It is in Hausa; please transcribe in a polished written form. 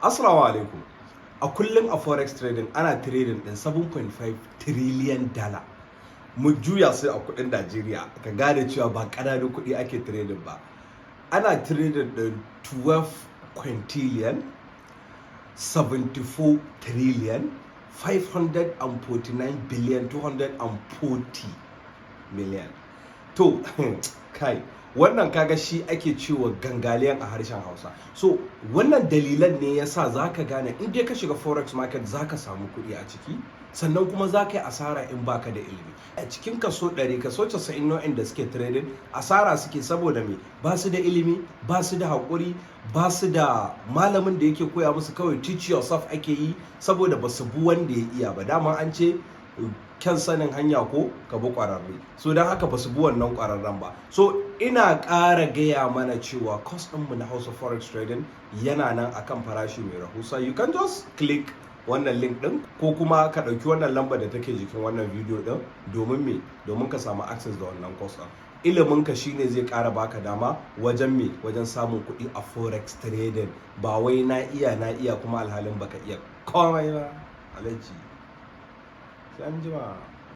Assalamu alaikum. A kullum a forex trading ana trading din 7.5 trillion dollar. Mu juya sai a kudin Najeriya, ka gane cewa ba ƙananan kuɗi ake trading ba. Ana trading din 12 quintillion, 74 trillion, 549 billion, 240 million. To, kai, wannan kaga shi ake cewa gangaliyan a harshen Hausa. So, wannan dalilan ne yasa zaka gane in dai ka shiga forex market zaka samu kuɗi a ciki, sannan kuma za ka yi asara in baka da ilimi. A cikin kaso 100, kaso 90 nau'in da suke trading asara suke. Saboda me? Ba su da ilimi, ba su da haƙuri, ba su da malamin da yake koya musu. Kawai teach yourself ake yi saboda ba su bi wanda ya iya ba. Dama an ce kyan sanin hanya ko ka bi ƙwararre. So don haka ba su bi wannan ƙwararren ba. So ina ƙara gaya mana cewa course ɗinmu na Hausa Forex Trading yana nan akan farashi mai rahusa. You can just click wannan link ɗin ko kuma ka ɗauki wannan lambar da take jikin wannan video ɗin. Domin me? Domin ka samu access da wannan course ɗin. Ilimin ka shine zai ƙara baka dama wajen me? Wajen samun kuɗi a forex trading. Ba wai na iya, na iya, kuma alhalin baka iya komai ba. Alaji, sai an jima.